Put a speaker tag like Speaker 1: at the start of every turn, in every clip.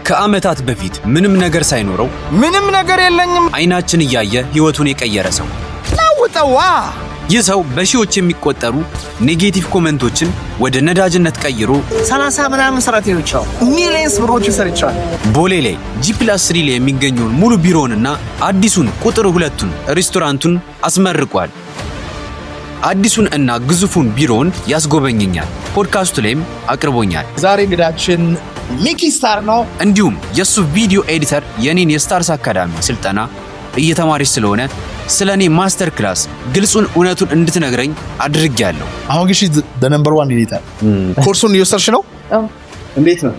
Speaker 1: ከዓመታት በፊት ምንም ነገር ሳይኖረው
Speaker 2: ምንም ነገር የለኝም።
Speaker 1: አይናችን እያየ ህይወቱን የቀየረ ሰው።
Speaker 2: ለውጠዋ።
Speaker 1: ይህ ሰው በሺዎች የሚቆጠሩ negative comment ኦችን ወደ ነዳጅነት ቀይሮ
Speaker 2: 30 ምናምን ሰራተኞች አሉ። Millions ብሮች ሰርቻለሁ።
Speaker 1: ቦሌ ላይ G+3 ላይ የሚገኘውን ሙሉ ቢሮውንና አዲሱን ቁጥር ሁለቱን ሬስቶራንቱን አስመርቋል። አዲሱን እና ግዙፉን ቢሮውን ያስጎበኘኛል። ፖድካስቱ ላይም አቅርቦኛል።
Speaker 2: ዛሬ እንግዳችን ሚኪ ስታር ነው።
Speaker 1: እንዲሁም የእሱ video editor የኔን የስታርስ አካዳሚ ስልጠና እየተማረች ስለሆነ ስለ እኔ master class ግልጹን እውነቱን እንድትነግረኝ አድርጌያለሁ።
Speaker 2: አሁን ግን number one editor ኮርሱን እየወሰድሽ ነው? እንዴት ነው?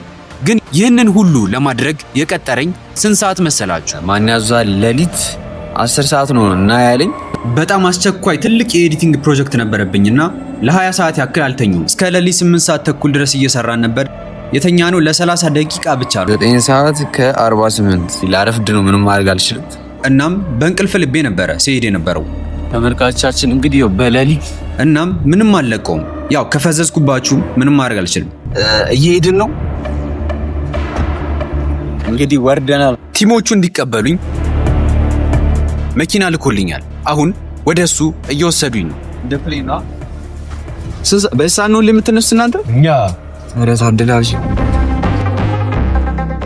Speaker 1: ግን ይህንን ሁሉ ለማድረግ የቀጠረኝ ስንት ሰዓት መሰላችሁ?
Speaker 3: ማን ያዟል ሌሊት 10 ሰዓት ነው እና ያለኝ።
Speaker 1: በጣም አስቸኳይ ትልቅ የ editing ፕሮጀክት ነበረብኝና ለ20 ሰዓት ያክል አልተኛሁም። እስከ ሌሊት 8 ሰዓት ተኩል ድረስ እየሰራን ነበር። የተኛነው ለ30 ደቂቃ ብቻ ነው።
Speaker 3: 9 ሰዓት ከ48 ላረፍድ ነው፣ ምንም ማድረግ አልችልም።
Speaker 1: እናም በእንቅልፍ ልቤ ነበረ ሲሄድ የነበረው።
Speaker 3: ተመልካቾቻችን እንግዲህ ያው በሌሊት
Speaker 1: እናም ምንም አልለቀውም። ያው ከፈዘዝኩባችሁ ምንም ማድረግ አልችልም።
Speaker 3: እየሄድን ነው እንግዲህ ወርደናል።
Speaker 1: Team ኦቹ እንዲቀበሉኝ መኪና ልኮልኛል። አሁን ወደ እሱ እየወሰዱኝ ነው።
Speaker 3: እንደ plane ነው። በሰዓት ነው የምትነሱት እናንተ?
Speaker 4: እኛ
Speaker 3: ኧረ ታድላችሁ።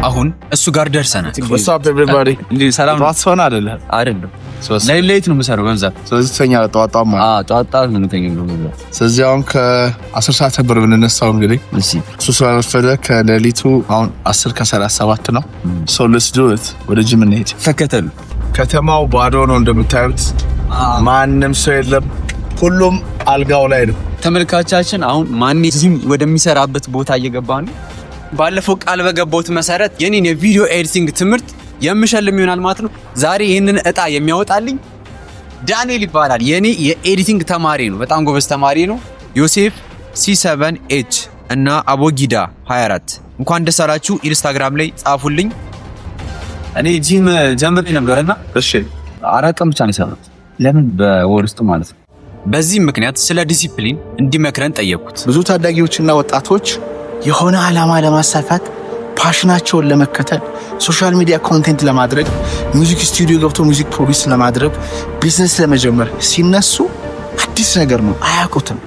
Speaker 1: አሁን እሱ ጋር ደርሰናል።
Speaker 2: What's up, everybody?
Speaker 3: እንዴ ሰላም ነው?
Speaker 2: ጠዋት ሰውን አይደለ?
Speaker 3: አይደለም፣ ሌሊት ሌሊት ነው የምሰራው በብዛት።
Speaker 2: ስለዚህ ትተኛለህ ጠዋት ጠዋት ማለት።
Speaker 3: አዎ፣ ጠዋት ጠዋት ነው የምተኛው በብዛት።
Speaker 2: ስለዚህ አሁን ከ10 ሰዓት ነበር የምንነሳው እንግዲህ
Speaker 3: እሺ።
Speaker 2: እሱ ስላረፈደ ከሌሊቱ አሁን 10 ከ37 ነው። So let's do it። ወደ ጂም እንሄድ።
Speaker 1: ተከተሉ።
Speaker 2: ከተማው ባዶ ነው እንደምታዩት፣ ማንም ሰው የለም። ሁሉም አልጋው ላይ ነው።
Speaker 3: ተመልካቻችን አሁን ማን ጂም ወደሚሰራበት ቦታ እየገባ ነው።
Speaker 1: ባለፈው ቃል በገባሁት መሰረት የኔን የ video editing ትምህርት የምሸልም ይሆናል ማለት ነው። ዛሬ ይህንን እጣ የሚያወጣልኝ ዳንኤል ይባላል። የኔ የ editing ተማሪ ነው። በጣም ጎበዝ ተማሪ ነው። ዮሴፍ C7 H እና አቦጊዳ 24 እንኳን ደስ አላችሁ። ኢንስታግራም ላይ ጻፉልኝ።
Speaker 3: እኔ ጂም ጀምሬ ነበር እና
Speaker 2: እሺ።
Speaker 3: 4 ቀን ብቻ ነው የሰራሁት። ለምን በወር ውስጥ ማለት ነው።
Speaker 1: በዚህ ምክንያት ስለ ዲሲፕሊን እንዲመክረን ጠየቅኩት።
Speaker 2: ብዙ ታዳጊዎችና ወጣቶች የሆነ ዓላማ ለማሳካት፣ passion ኣቸውን ለመከተል፣ social media content ለማድረግ፣ music studio ገብቶ music produce ለማድረግ፣ ቢዝነስ ለመጀመር ሲነሱ አዲስ ነገር ነው፣ አያውቁትም።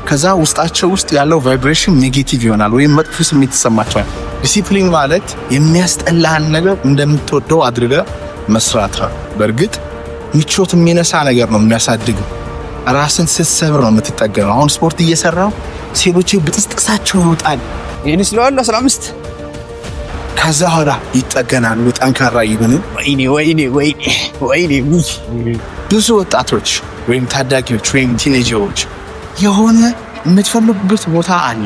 Speaker 2: ከዛ ውስጣቸው ውስጥ ያለው vibration negative ይሆናል ወይም መጥፎ ስሜት ይሰማቸዋል። ዲሲፕሊን ማለት የሚያስጠላህን ነገር እንደምትወደው አድርገህ መስራት ነው። በእርግጥ ምቾት የሚነሳ ነገር ነው የሚያሳድገው። ራስን ስትሰብር ነው የምትጠገነው። አሁን ስፖርት እየሰራው ሴሎቼ ብጥስጥሳቸው ይወጣል።
Speaker 3: ይህን ስለዋሉ 15
Speaker 2: ከዛ ኋላ ይጠገናሉ፣ ጠንካራ ይሆኑ።
Speaker 3: ወይኔ ወይኔ ወይኔ ወይኔ።
Speaker 2: ብዙ ወጣቶች ወይም ታዳጊዎች ወይም teenager ኦች የሆነ የምትፈልጉበት ቦታ አለ።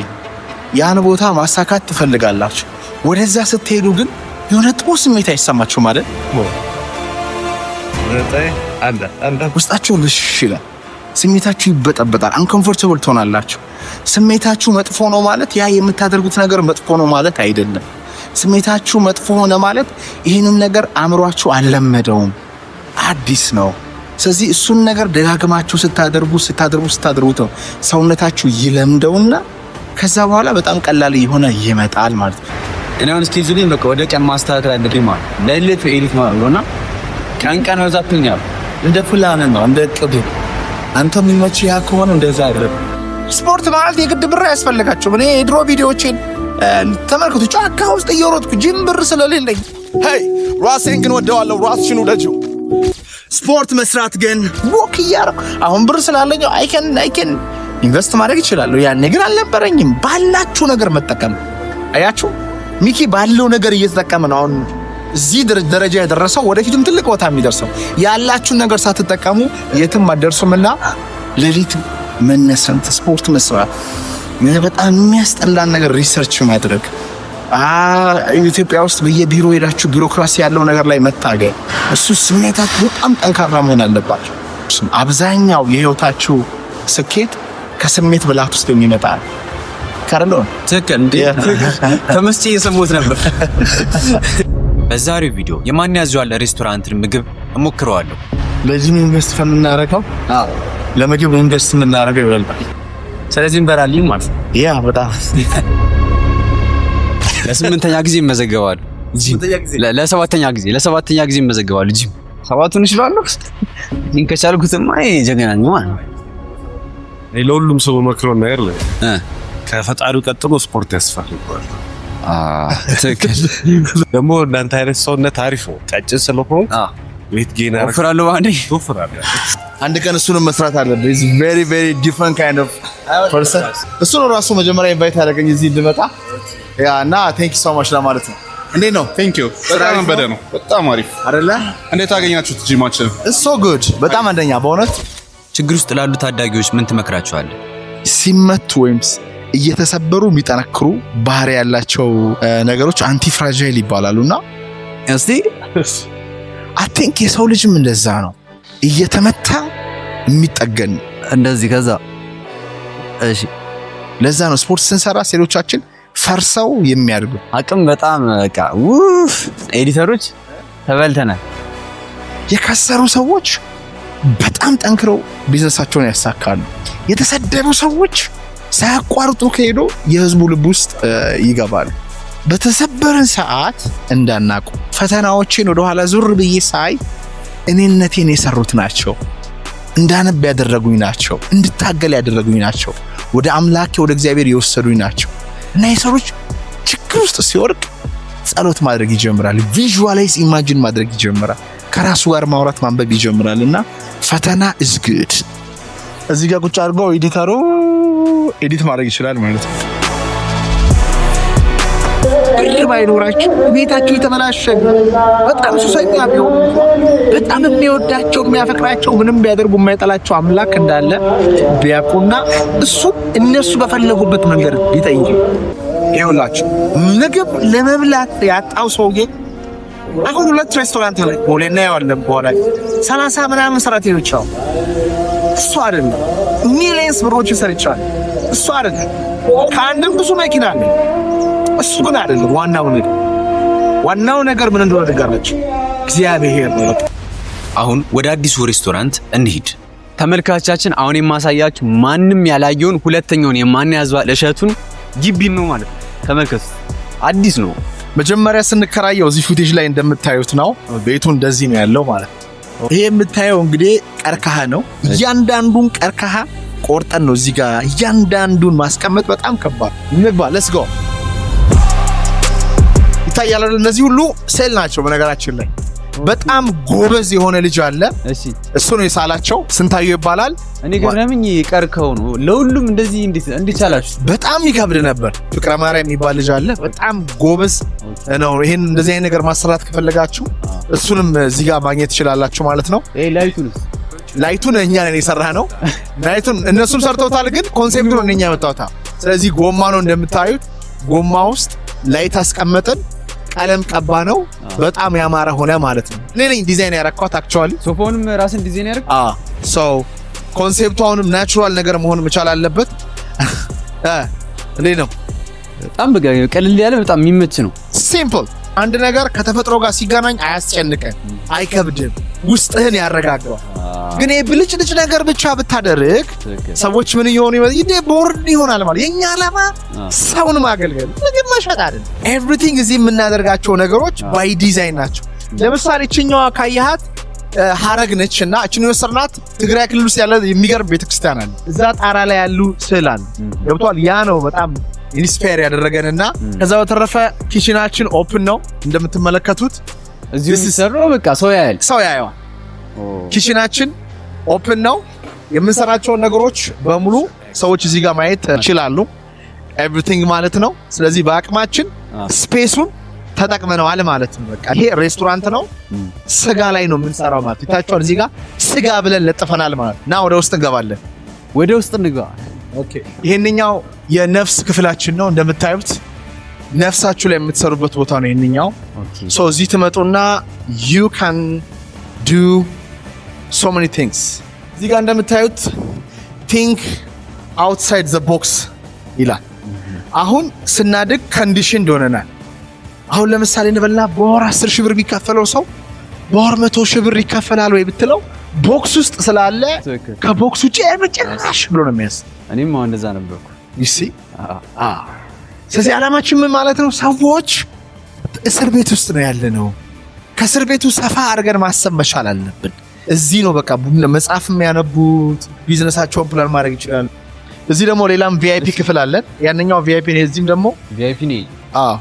Speaker 2: ያን ቦታ ማሳካት ትፈልጋላችሁ። ወደዛ ስትሄዱ ግን የሆነ ጥሩ ስሜት አይሰማችሁ ማለት ውስጣችሁ ልሽ ይላል። ስሜታችሁ ይበጠበጣል። Uncomfortable ትሆናላችሁ። ስሜታችሁ መጥፎ ነው ማለት ያ የምታደርጉት ነገር መጥፎ ነው ማለት አይደለም። ስሜታችሁ መጥፎ ሆነ ማለት ይህንን ነገር አእምሯችሁ አልለመደውም፣ አዲስ ነው። ስለዚህ እሱን ነገር ደጋግማችሁ ስታደርጉ ስታደርጉ ስታደርጉት ነው ሰውነታችሁ ይለምደውና ከዛ በኋላ በጣም ቀላል እየሆነ ይመጣል ማለት ነው።
Speaker 3: እኔ አሁን schedule ኤን በቃ ወደ ቀን ማስተካከል አለብኝ ማለት ነው። ሌሊት edit ማለት ነው እና ቀን ቀን በብዛት ተኛለሁ።
Speaker 2: እንደ ፕላን ነው፣ እንደ እቅድ። አንተ የሚመችህ ያ ከሆነ እንደዛ አይደለም። ስፖርት ማለት የግድ ብር አያስፈልጋቸውም። እኔ የድሮ ቪዲዮዎቼን ተመልክቱ። ጫካ ውስጥ እየሮጥኩ ጂም ብር ስለሌለኝ።
Speaker 4: Hey፣ ራሴን ግን ወደዋለሁ። ራስሽን ውደጂው።
Speaker 2: ስፖርት መስራት ግን walk እያደረኩ አሁን ብር ስላለኝ I can invest ማድረግ እችላለሁ። ያኔ ግን አልነበረኝም። ባላችሁ ነገር መጠቀም። አያችሁ፣ ሚኪ ባለው ነገር እየተጠቀመ ነው አሁን እዚህ ደረጃ የደረሰው፣ ወደፊትም ትልቅ ቦታ የሚደርሰው። ያላችሁን ነገር ሳትጠቀሙ የትም አትደርሱምና ሌሊት መነሳት፣ ስፖርት መስራት፣ በጣም የሚያስጠላን ነገር research ማድረግ፣ ኢትዮጵያ ውስጥ በየቢሮ ሄዳችሁ ቢሮክራሲ ያለው ነገር ላይ መታገል፣ እሱ ስሜታችሁ በጣም ጠንካራ መሆን አለባቸው። አብዛኛው የህይወታችሁ ስኬት ከስሜት ብላት ውስጥ የሚመጣ ካረሎ።
Speaker 1: ትክክል እንዴ? ተመስጬ እየሰማሁት ነበር። በዛሬው ቪዲዮ የማን ያዘዋል ሬስቶራንትን ምግብ እሞክረዋለሁ።
Speaker 2: ለ gym invest ከምናደርገው ለምግብ invest የምናደርገው ይበልጣል።
Speaker 3: ስለዚህ እንበላለን ማለት ነው።
Speaker 2: Yeah፣ በጣም።
Speaker 1: ለስምንተኛ ጊዜ እመዘገባለሁ። ለሰባተኛ ጊዜ እመዘገባለሁ። ጂም ሰባቱን እችላለሁ። ይህን ከቻልኩትማ ይሄ ጀግና ነኝ ማለት ነው።
Speaker 5: እኔ ለሁሉም ሰው መክረው ነገር ላይ ከፈጣሪው ቀጥሎ ስፖርት ያስፈልገዋል።
Speaker 1: ትክክል።
Speaker 5: ደግሞ እናንተ አይነት ሰውነት አሪፍ ነው። ቀጭን ስለሆን weight gain
Speaker 1: ወፍራለሁ ባንዴ።
Speaker 5: ትወፍራለህ።
Speaker 2: አንድ ቀን እሱንም መስራት አለብን። He's very, very different kind of person። እሱ ነው ራሱ መጀመሪያ invite ያደረገኝ እዚህ እንድመጣ፣ yeah፣ እና thank you so much ለማለት ነው። እንዴት ነው?
Speaker 4: Thank you። በጣም ያበደ ነው። በጣም አሪፍ።
Speaker 2: አይደለ?
Speaker 4: እንዴት አገኛችሁት ጂማችን?
Speaker 2: So good፣ በጣም አንደኛ በእውነት።
Speaker 1: ችግር ውስጥ ላሉ ታዳጊዎች ምን ትመክራቸዋለህ?
Speaker 2: ሲመቱ ወይም እየተሰበሩ የሚጠነክሩ ባህሪ ያላቸው ነገሮች antifragile ይባላሉ እና
Speaker 1: እስቲ
Speaker 2: I think የሰው ልጅም እንደዛ ነው፣ እየተመታ የሚጠገን።
Speaker 1: እንደዚህ ከዛ እሺ።
Speaker 2: ለዛ ነው ስፖርት ስንሰራ ሴሎቻችን ፈርሰው የሚያድጉ።
Speaker 1: አቅም በጣም በቃ ውፍ፣ editor ኦች ተበልተናል።
Speaker 2: የከሰሩ ሰዎች በጣም ጠንክረው ቢዝነሳቸውን ያሳካሉ። የተሰደቡ ሰዎች ሳያቋርጡ ከሄዱ የህዝቡ ልብ ውስጥ ይገባሉ። በተሰበርን ሰዓት እንዳናቁ ፈተናዎችን ወደኋላ ዙር ብዬ ሳይ እኔነቴን የሰሩት ናቸው። እንዳነብ ያደረጉኝ ናቸው። እንድታገል ያደረጉኝ ናቸው። ወደ አምላኬ ወደ እግዚአብሔር የወሰዱኝ ናቸው። እና የሰው ልጅ ችግር ውስጥ ሲወድቅ ጸሎት ማድረግ ይጀምራል። Visualize፣ imagine ማድረግ ይጀምራል። ከራሱ ጋር ማውራት፣ ማንበብ ይጀምራል። እና ፈተና is good። እዚህ ጋር ቁጭ አድርገው editor ኡ edit ማድረግ ይችላል ማለት ነው። ብር ባይኖራችሁ፣ ቤታችሁ የተበላሸ፣ በጣም ሱሰኛ ቢሆን፣ በጣም የሚወዳቸው የሚያፈቅራቸው፣ ምንም ቢያደርጉ የማይጠላቸው አምላክ እንዳለ ቢያውቁና እሱ እነሱ በፈለጉበት መንገድ ቢጠይቁ፣ ይኸውላችሁ ምግብ ለመብላት ያጣው ሰውዬ አሁን ሁለት ሬስቶራንት ላይ ቦሌ እናየዋለን። በኋላ 30 ምናምን ሰራተኞች አሉ። እሱ አይደለም millions ብሮችን ሰርቻለሁ። እሱ አይደለም ከአንድም ብዙ መኪና አለ። እሱ ግን አይደለም ዋናው ነገር። ዋናው ነገር ምን እንደሆነ ንገራችሁ፣ እግዚአብሔር ነው።
Speaker 1: አሁን ወደ አዲሱ ሬስቶራንት እንሂድ። ተመልካቻችን፣ አሁን የማሳያችሁ ማንም ያላየውን ሁለተኛውን የማንያዘዋል እሸቱን ግቢ ነው ማለት ነው። ተመልከቱ፣ አዲስ ነው።
Speaker 2: መጀመሪያ ስንከራየው እዚህ footage ላይ እንደምታዩት ነው። ቤቱ እንደዚህ ነው ያለው ማለት ነው። ይሄ የምታየው እንግዲህ ቀርከሃ ነው። እያንዳንዱን ቀርከሃ ቆርጠን ነው እዚህ ጋር እያንዳንዱን ማስቀመጥ በጣም ከባድ። እንግባ፣ let's go። ይታያል አይደል? እነዚህ ሁሉ ስዕል ናቸው። በነገራችን ላይ በጣም ጎበዝ የሆነ ልጅ አለ። እሱ ነው የሳላቸው። ስንታየው ይባላል።
Speaker 1: እኔ ገረመኝ ቀርከው ነው ለሁሉም እንደዚህ እንዴት እንዴት ቻላችሁ?
Speaker 2: በጣም ይከብድ ነበር። ፍቅረ ማርያም የሚባል ልጅ አለ። በጣም ጎበዝ ነው። ይሄን እንደዚህ አይነት ነገር ማሰራት ከፈለጋችሁ እሱንም እዚህ ጋር ማግኘት ትችላላችሁ ማለት ነው።
Speaker 1: ይሄ light ኡንስ?
Speaker 2: Light ኡን እኛ ነን የሰራነው። Light ኡን እነሱም ሰርተውታል፣ ግን concept ኡን እኛ ያመጣውታ። ስለዚህ ጎማ ነው እንደምታዩት፣ ጎማ ውስጥ light አስቀመጥን፣ ቀለም ቀባነው። በጣም ያማረ ሆነ ማለት ነው። እኔ ነኝ ዲዛይን ያረኳት actually።
Speaker 1: ሶፋውንም ራስን ዲዛይን ያደርግ።
Speaker 2: So concept ኡ አሁንም natural ነገር መሆን መቻል አለበት። እንዴት ነው?
Speaker 1: በጣም በቃ ቀልል ያለ በጣም የሚመች ነው።
Speaker 2: Simple። አንድ ነገር ከተፈጥሮ ጋር ሲገናኝ አያስጨንቅም፣ አይከብድም፣ ውስጥህን ያረጋጋዋል። ግን ይሄ ብልጭልጭ ነገር ብቻ ብታደርግ ሰዎች ምን እየሆኑ ይሄ bored ይሆናል ማለት። የኛ ዓላማ ሰውን ማገልገል፣ ምግብ መሸጥ አይደለም። Everything እዚህ የምናደርጋቸው ነገሮች by design ናቸው። ለምሳሌ እችኛዋ ካየሃት ሀረግ ነች እና እችን የወሰድናት ትግራይ ክልል ውስጥ ያለ የሚገርም ቤተክርስቲያን አለ። እዛ ጣራ ላይ ያሉ ስዕል አለ። ገብቷል። ያ ነው በጣም inspire ያደረገን እና ከዛ በተረፈ kitchen ኣችን open ነው እንደምትመለከቱት።
Speaker 1: እዚሁ የሚሰራው በቃ ሰው ያያል።
Speaker 2: ሰው ያየዋል። Kitchen ኣችን open ነው። የምንሰራቸውን ነገሮች በሙሉ ሰዎች እዚህ ጋር ማየት ይችላሉ። Everything ማለት ነው። ስለዚህ በአቅማችን space ኡን ተጠቅመነዋል ማለት ነው። በቃ ይሄ ሬስቶራንት ነው። ስጋ ላይ ነው የምንሰራው ማለት ይታችኋል። እዚህ ጋር ስጋ ብለን ለጥፈናል ማለት እና ወደ ውስጥ እንገባለን።
Speaker 1: ወደ ውስጥ እንግባ።
Speaker 2: Okay፣ ይሄንኛው የነፍስ ክፍላችን ነው። እንደምታዩት ነፍሳችሁ ላይ የምትሰሩበት ቦታ ነው ይሄንኛው። So እዚህ ትመጡና you can do so many things። እዚህ ጋር እንደምታዩት "Think outside the box" ይላል። አሁን ስናድግ condition ሆነናል። አሁን ለምሳሌ እንበልና በወር 10 ሺህ ብር የሚከፈለው ሰው በወር 100,000 ብር ይከፈላል ወይ ብትለው box ውስጥ ስላለ ከ box ውጭ በጭራሽ ብሎ ነው የሚያስ
Speaker 1: እኔም አሁን እንደዛ ነበርኩ።
Speaker 2: You see? ስለዚህ ዓላማችን ምን ማለት ነው? ሰዎች እስር ቤት ውስጥ ነው ያለነው። ከእስር ቤቱ ሰፋ አድርገን ማሰብ መቻል አለብን። እዚህ ነው በቃ ቡና መጽሐፍ የሚያነቡት፣ ቢዝነሳቸውን ፕላን ማድረግ ይችላሉ። እዚህ ደግሞ ሌላም VIP ክፍል አለን። ያንኛው VIP ነው። እዚህም ደግሞ
Speaker 1: VIP ነው።
Speaker 2: አዎ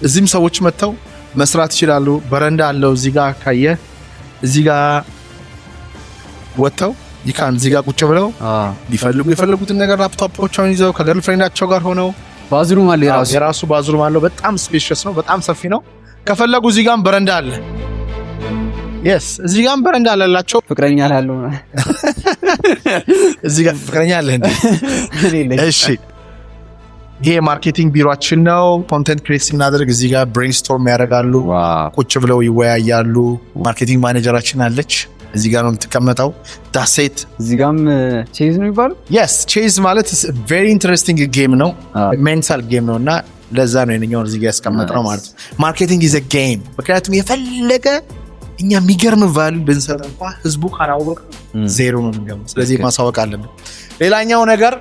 Speaker 2: እዚህም ሰዎች መጥተው መስራት ይችላሉ። በረንዳ አለው እዚህ ጋር ካየ እዚህ ጋር ወጥተው ይካን እዚህ ጋር ቁጭ ብለው ቢፈልጉ የፈለጉትን ነገር ላፕቶፖቻቸውን ይዘው ከ girlfriend ኣቸው ጋር ሆነው
Speaker 1: bathroom አለ የራሱ።
Speaker 2: የራሱ bathroom አለው። በጣም spacious ነው። በጣም ሰፊ ነው። ከፈለጉ እዚህ ጋርም በረንዳ አለ። Yes፣ እዚህ ጋርም በረንዳ አለላቸው።
Speaker 1: ፍቅረኛ ላለው
Speaker 2: እዚህ ጋር ፍቅረኛ አለ እንዴ? እሺ፣ ይሄ የ marketing ቢሮአችን ነው። Content create ስናደርግ እዚህ ጋር brainstorm ያደርጋሉ። ቁጭ ብለው ይወያያሉ። Marketing manager ኣችን አለች፣ እዚህ ጋር ነው የምትቀመጠው። That's it።
Speaker 1: እዚህ ጋርም ቼዝ ነው የሚባለው።
Speaker 2: Yes፣ chess ማለት very interesting game ነው፣ mental game ነው እና ለዛ ነው የኛውን እዚህ ጋር ያስቀመጥነው ማለት ነው። Marketing is game። ምክንያቱም የፈለገ እኛ የሚገርም value ብንሰጥ እንኳ ህዝቡ ካላወቀ ዜሮ ነው የምንገባው። ስለዚህ ማሳወቅ አለብን። ሌላኛው ነገር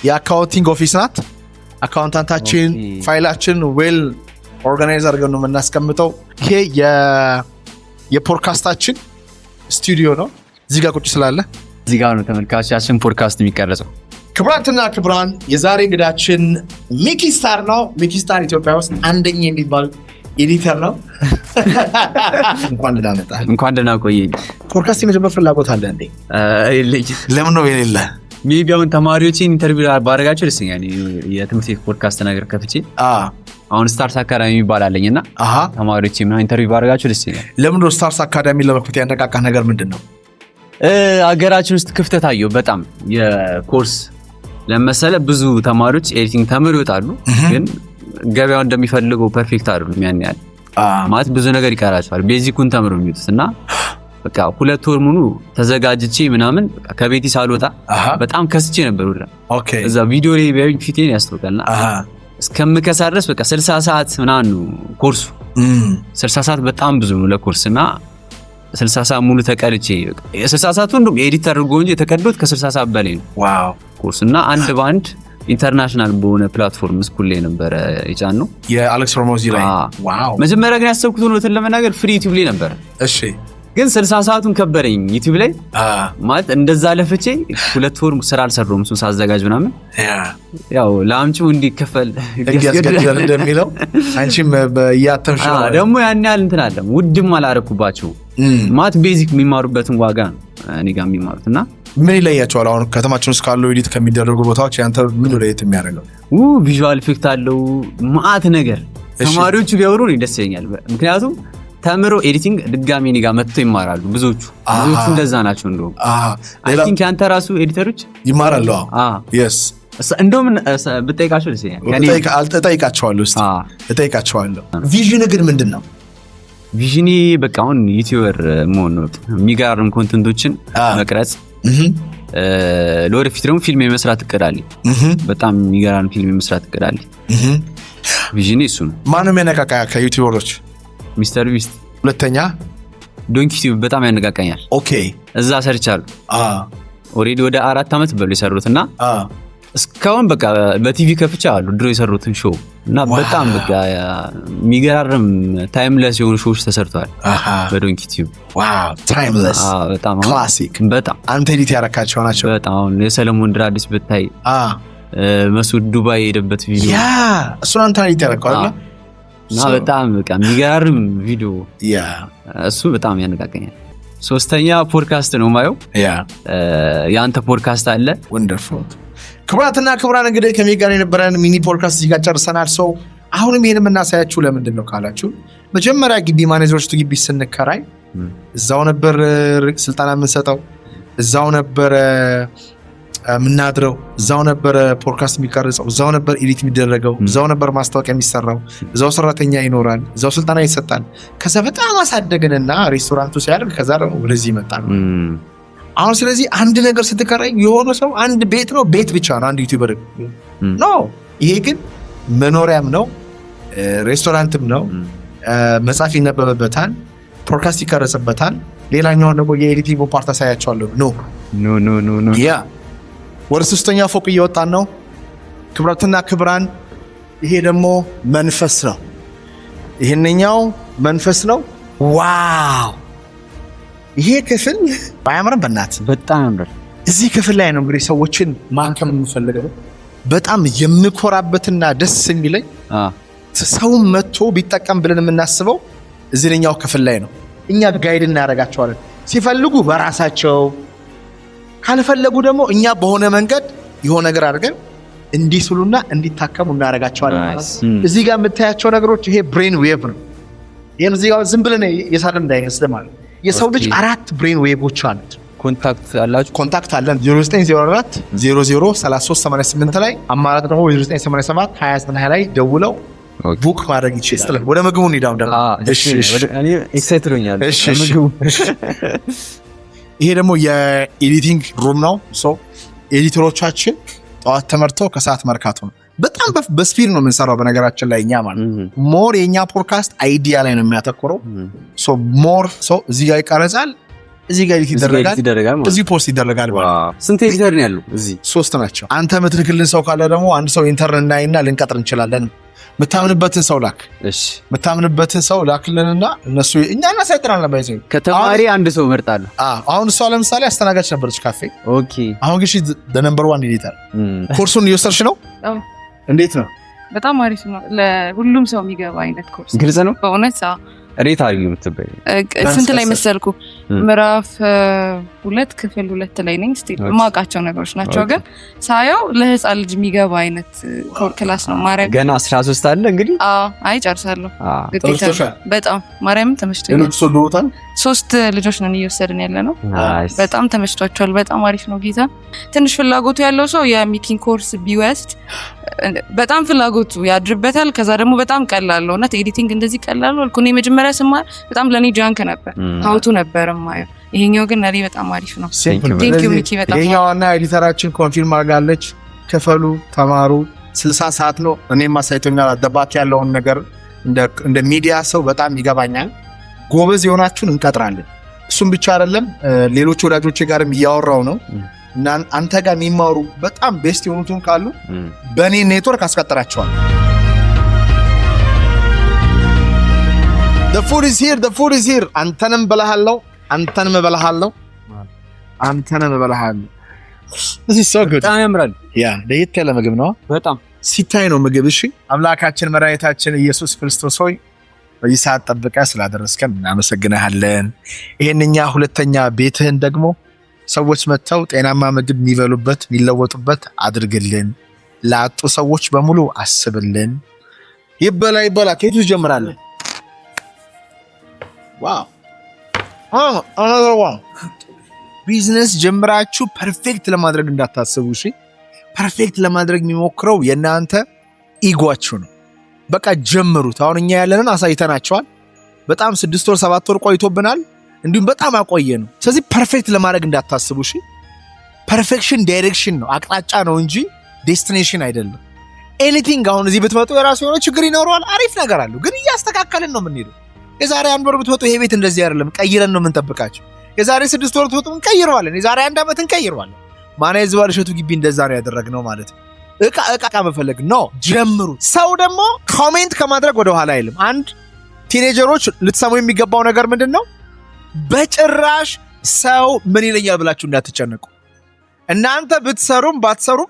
Speaker 2: የ accounting office ናት። Accountant ኣችን ፋይላችን well organize አድርገን ነው የምናስቀምጠው። ይሄ የፖድካስታችን ስቱዲዮ ነው። እዚህ ጋር ቁጭ ስላለ
Speaker 1: እዚህ ጋር ነው ተመልካቾቻችን ፖድካስት የሚቀረጸው።
Speaker 2: ክቡራትና ክቡራን፣ የዛሬ እንግዳችን ሚኪ ስታር ነው። ሚኪ ስታር ኢትዮጵያ ውስጥ አንደኛ የሚባል editor ነው። እንኳን ደህና መጣህ።
Speaker 1: እንኳን ደህና ቆየኝ።
Speaker 2: ፖድካስት የመጀመር ፍላጎት አለ እንዴ?
Speaker 1: የለኝም።
Speaker 2: ለምን ነው የሌለ?
Speaker 1: Maybe አሁን ተማሪዎችን interview ባደርጋቸው ደስ ይለኛል። የትምህርት ቤት ፖድካስት ነገር ከፍቼ አሁን ስታርስ አካዳሚ የሚባል አለኝ እና ተማሪዎች ምናምን interview ባደርጋቸው ደስ ይለኛል።
Speaker 2: ለምን ነው ስታርስ አካዳሚ ለመክፈት ያነቃቃህ ነገር ምንድን ነው?
Speaker 1: አገራችን ውስጥ ክፍተት አየሁ በጣም የኮርስ ለመሰለ። ብዙ ተማሪዎች editing ተምረው ይወጣሉ፣ ግን ገበያው እንደሚፈልገው perfect አይደሉም። ያን ያህል ማለት ብዙ ነገር ይቀራቸዋል። Basic ኡን ተምረው የሚወጡት እና በቃ 2 ወር ሙሉ ተዘጋጅቼ ምናምን በቃ ከቤቴ ሳልወጣ በጣም ከስቼ ነበር ሁላ። እዛ ቪዲዮ ላይ ቢያዩኝ ፊቴን ያስታውቃልና እስከምከሳ ድረስ በቃ 60 ሰዓት ምናምን ነው ኮርሱ። 60 ሰዓት በጣም ብዙ ነው ለኮርስ እና 60 ሰዓት ሙሉ ተቀርጬ፣ 60 ሰዓቱ እንደውም edit አድርጎ እንጂ የተቀዱት ከ60 ሰዓት በላይ ነው ኮርስ እና አንድ በአንድ international በሆነ platform Skool ላይ ነበረ የጫነው።
Speaker 2: የአሌክስ ሆርሞዚ ላይ?
Speaker 1: መጀመሪያ ግን ያሰብኩት እውነቱን ለመናገር free ዩቲዩብ ላይ ነበረ። ግን 60 ሰዓቱን ከበደኝ ዩቲዩብ ላይ። ማለት እንደዛ ለፍቼ 2 ወር ስራ አልሰራሁም እሱን ሳዘጋጅ ምናምን። ያው ለአምጪው እንዲከፈል
Speaker 2: ሕግ ያስገድዳል እንደሚለው አንቺም እያተምሽ ነው።
Speaker 1: ደግሞ ያን ያህል እንትን አለ ውድም አላረኩባቸው። ማለት basic የሚማሩበትን ዋጋ ነው እኔ ጋር የሚማሩት እና
Speaker 2: ምን ይለያቸዋል? አሁን ከተማችን ውስጥ ካሉ edit ከሚደረጉ ቦታዎች ያንተ ምን ለየት የሚያደርገው?
Speaker 1: Visual effect አለው መአት ነገር። ተማሪዎቹ ቢያወሩ እኔ ደስ ይለኛል። ምክንያቱም ተምሮ editing ድጋሚ እኔ ጋር መጥተው ይማራሉ ብዙዎቹ። ብዙዎቹ እንደዛ ናቸው። እንደውም I think ያንተ ራሱ editor ኦች
Speaker 2: ይማራሉ። Yes።
Speaker 1: እንደውም ብጠይቃቸው ደስ ይለኛል።
Speaker 2: እጠይቃቸዋለሁ፣ እስኪ እጠይቃቸዋለሁ። Vision ግን ምንድን ነው?
Speaker 1: Vision ኤ በቃ አሁን YouTuber መሆን ነው። የሚገራርም content ኦችን መቅረጽ፣ ለወደፊት ደግሞ ፊልም የመስራት እቅድ አለኝ። በጣም የሚገራርም ፊልም የመስራት እቅድ አለኝ። Vision ኤ እሱ ነው።
Speaker 2: ማነው የሚያነቃቃ ከ YouTuber ኦች?
Speaker 1: ሚስተር ቢስት።
Speaker 2: ሁለተኛ?
Speaker 1: ዶንኪ ቲዩብ በጣም ያነቃቃኛል። እዛ ሰርቻለሁ። Already ወደ 4 ዓመት በሉ የሰሩት እና እስካሁን በቃ በቲቪ ከፍቻ አሉ ድሮ የሰሩትን show እና በጣም በቃ የሚገራርም timeless የሆኑ show ዎች ተሰርተዋል በዶንኪ ቲዩብ።
Speaker 2: Timeless።
Speaker 1: በጣም
Speaker 2: Classic።
Speaker 1: በጣም።
Speaker 2: አንተ edit ያረካቸው ናቸው።
Speaker 1: በጣም። አሁን የሰለሞን ድራዲስ ብታይ፣ መሱድ ዱባይ የሄደበት ቪዲዮ።
Speaker 2: Yeah፣ እሱን አንተ edit ያረከው አይደለ?
Speaker 1: እና በጣም በቃ የሚገራርም ቪዲዮ፣ እሱ በጣም ያነቃቀኛል። ሶስተኛ ፖድካስት ነው ማየው። የአንተ ፖድካስት አለ።
Speaker 2: Wonderful። ክቡራትና ክቡራን፣ እንግዲህ ከሚኪ ጋር የነበረን mini podcast እዚህ ጋር ጨርሰናል። So አሁንም ይሄን የምናሳያችሁ ለምንድን ነው ካላችሁ መጀመሪያ ግቢ ማኔጀሮች ግቢ ስንከራይ እዛው ነበር ስልጠና የምንሰጠው፣ እዛው ነበረ የምናድረው፣ እዛው ነበረ ፖድካስት የሚቀርጸው፣ እዛው ነበር edit የሚደረገው፣ እዛው ነበር ማስታወቂያ የሚሰራው፣ እዛው ሰራተኛ ይኖራል፣ እዛው ስልጠና ይሰጣል። ከዛ በጣም አሳደግንና ሬስቶራንቱ ሲያድግ ከዛ ደግሞ ወደዚህ መጣ ነው። አሁን ስለዚህ አንድ ነገር ስትከራይ የሆነ ሰው አንድ ቤት ነው፣ ቤት ብቻ ነው አንድ YouTuber no። ይሄ ግን መኖሪያም ነው፣ ሬስቶራንትም ነው፣ መጽሐፍ ይነበብበታል፣ ፖድካስት ይቀረጽበታል። ሌላኛውን ደግሞ የ editing part አሳያቸዋለሁ። No.
Speaker 1: No, no, no, no.
Speaker 2: Yeah፣ ወደ ሶስተኛ ፎቅ እየወጣን ነው። ክቡራትና ክቡራን፣ ይሄ ደግሞ መንፈስ ነው። ይህንኛው መንፈስ ነው። Wow፣ ይሄ ክፍል ባያምርም በእናት
Speaker 1: በጣም ያምራል።
Speaker 2: እዚህ ክፍል ላይ ነው እንግዲህ ሰዎችን ማከም የምፈልገው። በጣም የምኮራበትና ደስ የሚለኝ ሰውን መጥቶ ቢጠቀም ብለን የምናስበው እዚህኛው ክፍል ላይ ነው። እኛ guide እናደርጋቸዋለን። ሲፈልጉ በራሳቸው፣ ካልፈለጉ ደግሞ እኛ በሆነ መንገድ የሆነ ነገር አድርገን እንዲስሉና እንዲታከሙ እናደርጋቸዋለን ማለት ነው። እዚህ ጋር የምታያቸው ነገሮች ይሄ brain wave ነው። ይሄን እዚህ ጋር ዝም ብለን የሳልን እንዳይመስል ማለት ነው። የሰው ልጅ አራት brain wave ኦች አሉት።
Speaker 1: Contact አላችሁ?
Speaker 2: Contact አለን፣ 0904 00 33 88 ላይ፣ አማራጭ ደግሞ 0987 29 ላይ ደውለው book ማድረግ ይችላል። ወደ ምግቡ እንሂድ አሁን ደግሞ። እሺ።
Speaker 1: እኔ excited ሆኛለሁ።
Speaker 2: እሺ።
Speaker 1: ምግቡ።
Speaker 2: ይሄ ደግሞ የ editing room ነው። So editor ኦቻችን ጠዋት ተመርተው ከሰዓት መርካቶ ነው። በጣም በ speed ነው የምንሰራው። በነገራችን ላይ እኛ ማለት more የእኛ podcast idea ላይ ነው የሚያተኩረው። So more ሰው እዚህ ጋር ይቀረጻል፣ እዚህ ጋር edit ይደረጋል፣
Speaker 1: ይደረጋል ማለት
Speaker 2: እዚህ post ይደረጋል ማለት ነው።
Speaker 1: ስንት editor ነው ያለው እዚህ?
Speaker 2: ሶስት ናቸው። አንተ የምትልክልን ሰው ካለ ደግሞ አንድ ሰው intern እናይና ልንቀጥር እንችላለን። የምታምንበትን ሰው ላክ።
Speaker 1: እሺ።
Speaker 2: የምታምንበትን ሰው ላክልንና እነሱ እኛ እናሰለጥናለን። ባይዘ
Speaker 1: ከተማሪ አንድ ሰው እመርጣለሁ።
Speaker 2: አሁን እሷ ለምሳሌ አስተናጋጅ ነበረች ካፌ። አሁን ግን number one editor። ኮርሱን እየወሰድሽ ነው?
Speaker 6: አዎ።
Speaker 2: እንዴት ነው?
Speaker 6: በጣም አሪፍ ነው። ለሁሉም ሰው የሚገባ አይነት ኮርስ።
Speaker 1: ግልጽ ነው።
Speaker 6: በእውነት አዎ።
Speaker 1: Rate አድርጊ የምትበይ።
Speaker 6: ስንት ላይ መሰልኩ? ምዕራፍ 2 ክፍል 2 ላይ ነኝ። Still የማውቃቸው ነገሮች ናቸው፣ ግን ሳየው ለህፃን ልጅ የሚገባ አይነት class ነው ማርያም።
Speaker 1: ገና 13 አለ እንግዲህ።
Speaker 6: አዎ፣ አይ ጨርሳለሁ። ግዴታ ነው።
Speaker 2: ተመችቶሻል?
Speaker 6: በጣም ማርያምን ተመችቶኛል።
Speaker 2: ሌሎች ወደውታል?
Speaker 6: ሶስት ልጆች ነን እየወሰድን ያለ ነው።
Speaker 1: Nice።
Speaker 6: በጣም ተመችቷቸዋል። በጣም አሪፍ ነው። ጌታ ትንሽ ፍላጎቱ ያለው ሰው የሚኪን ኮርስ ቢወስድ በጣም ፍላጎቱ ያድርበታል። ከዛ ደግሞ በጣም ቀላል ነው። እውነት editing እንደዚህ ቀላል ነው አልኩ። እኔ መጀመሪያ ስማር በጣም ለእኔ junk ነበር፣ how to ነበር የማየው። ይሄኛው ግን ለእኔ በጣም አሪፍ ነው። Thank you ሚኪ በጣም።
Speaker 2: ይሄኛው ዋና editor ኣችን confirm አድርጋለች። ክፈሉ፣ ተማሩ። 60 ሰዓት ነው። እኔም አሳይቶኛል። አደባክ ያለውን ነገር እንደ ሚዲያ ሰው በጣም ይገባኛል። ጎበዝ የሆናችሁን እንቀጥራለን። እሱም ብቻ አይደለም፣ ሌሎች ወዳጆቼ ጋርም እያወራው ነው እና አንተ ጋር የሚማሩ በጣም best የሆኑትን ካሉ በእኔ ኔትወርክ አስቀጥራቸዋል። The food is here, the food is here። አንተንም እበላሃለሁ፣ አንተንም እበላሃለሁ፣ አንተንም እበላሃለሁ። This is so good።
Speaker 1: በጣም ያምራል።
Speaker 2: Yeah፣ ለየት ያለ ምግብ ነው።
Speaker 1: በጣም።
Speaker 2: ሲታይ ነው ምግብ። እሺ፣ አምላካችን መድኃኒታችን ኢየሱስ ክርስቶስ ሆይ፣ በዚህ ሰዓት ጠብቀህ ስላደረስከን እናመሰግንሃለን። ይህንኛ ሁለተኛ ቤትህን ደግሞ ሰዎች መጥተው ጤናማ ምግብ የሚበሉበት፣ የሚለወጡበት አድርግልን። ላጡ ሰዎች በሙሉ አስብልን። ይበላ ይበላ። ከየቱ ትጀምራለህ? Wow፣ another one። ቢዝነስ ጀምራችሁ perfect ለማድረግ እንዳታስቡ። እሺ፣ perfect ለማድረግ የሚሞክረው የእናንተ ego ኣችሁ ነው። በቃ ጀምሩት። አሁን እኛ ያለንን አሳይተናቸዋል። በጣም 6 ወር 7 ወር ቆይቶብናል። እንዲሁም በጣም አቆየ ነው። ስለዚህ perfect ለማድረግ እንዳታስቡ። እሺ፣ perfection direction ነው፣ አቅጣጫ ነው እንጂ destination አይደለም። Anything አሁን እዚህ ብትመጡ የራሱ የሆነ ችግር ይኖረዋል። አሪፍ ነገር አለው፣ ግን እያስተካከልን ነው የምንሄደው። የዛሬ አንድ ወር ብትመጡ ይሄ ቤት እንደዚህ አይደለም፣ ቀይረን ነው የምንጠብቃቸው። የዛሬ 6 ወር ብትመጡ እንቀይረዋለን። የዛሬ አንድ ዓመት እንቀይረዋለን። ማን ያዘዋል እሸቱ ግቢ እንደዛ ነው ያደረግነው ማለት ነው። እቃ እቃ እቃ መፈለግ no፣ ጀምሩ። ሰው ደግሞ comment ከማድረግ ወደ ኋላ አይልም። አንድ teenager ኦች ልትሰሙ የሚገባው ነገር ምንድን ነው? በጭራሽ ሰው ምን ይለኛል ብላችሁ እንዳትጨነቁ። እናንተ ብትሰሩም ባትሰሩም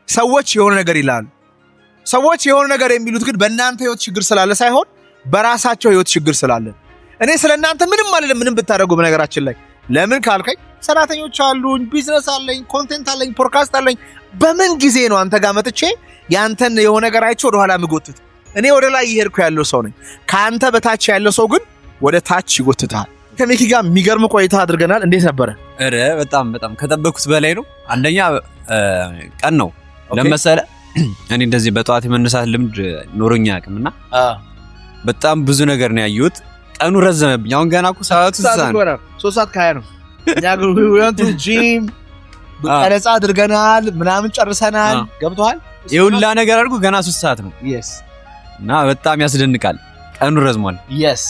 Speaker 2: ሰዎች የሆነ ነገር ይላሉ። ሰዎች የሆነ ነገር የሚሉት ግን በእናንተ ህይወት ችግር ስላለ ሳይሆን በራሳቸው ህይወት ችግር ስላለ። እኔ ስለ እናንተ ምንም አልልም፣ ምንም ብታደርጉ። በነገራችን ላይ ለምን ካልከኝ ሰራተኞች አሉኝ፣ ቢዝነስ አለኝ፣ content አለኝ፣ ፖድካስት አለኝ። በምን ጊዜ ነው አንተ ጋር መጥቼ ያንተን የሆነ ነገር አይቼ ወደኋላ ምጎትት? እኔ ወደ ላይ እየሄድኩ ያለው ሰው ነኝ። ከአንተ በታች ያለው ሰው ግን ወደ ታች ይጎትታል። ከሚኪ ጋር የሚገርም ቆይታ አድርገናል። እንዴት ነበረ?
Speaker 1: ኧረ በጣም በጣም ከጠበኩት በላይ ነው። አንደኛ ቀን ነው ለመሰለ እኔ እንደዚህ በጠዋት የመነሳት ልምድ ኖሮኝ አያውቅም እና በጣም ብዙ ነገር ነው ያየሁት። ቀኑ ረዘመብኝ። አሁን ገና እኮ ሰዓቱ እዛ ነው።
Speaker 2: 3 ሰዓት ከ20 ነው። እኛ ጂም ቀረጻ አድርገናል፣ ምናምን ጨርሰናል። ገብቶሃል?
Speaker 1: የሁላ ነገር አድርጎ ገና 3 ሰዓት ነው እና በጣም ያስደንቃል። ቀኑ ረዝሟል።
Speaker 2: Yes።